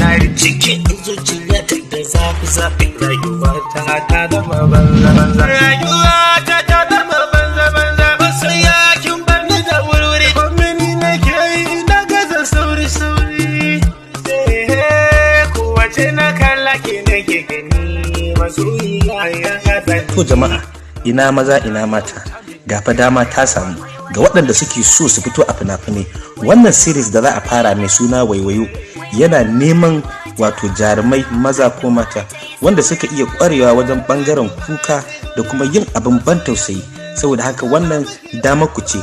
Dari cikin zuciya ta da zafi zafi, rayuwa ta ta zama banza banza, rayuwa ta ta zama banza banza. Masoya, kin bar ni da wuri, komini nake yi na gaza sauri sauri. Kowace na kalla ke nake gani, masoyiya ya gaza. To jama'a, ina maza, ina mata, ga fa dama ta samu ga waɗanda suke so su fito a fina-finai. Wannan series da za a fara mai suna Waiwayo yana neman wato jarumai maza ko mata wanda suka iya ƙwarewa wajen ɓangaren kuka da kuma yin abin ban tausayi. Saboda haka wannan dama ku ce.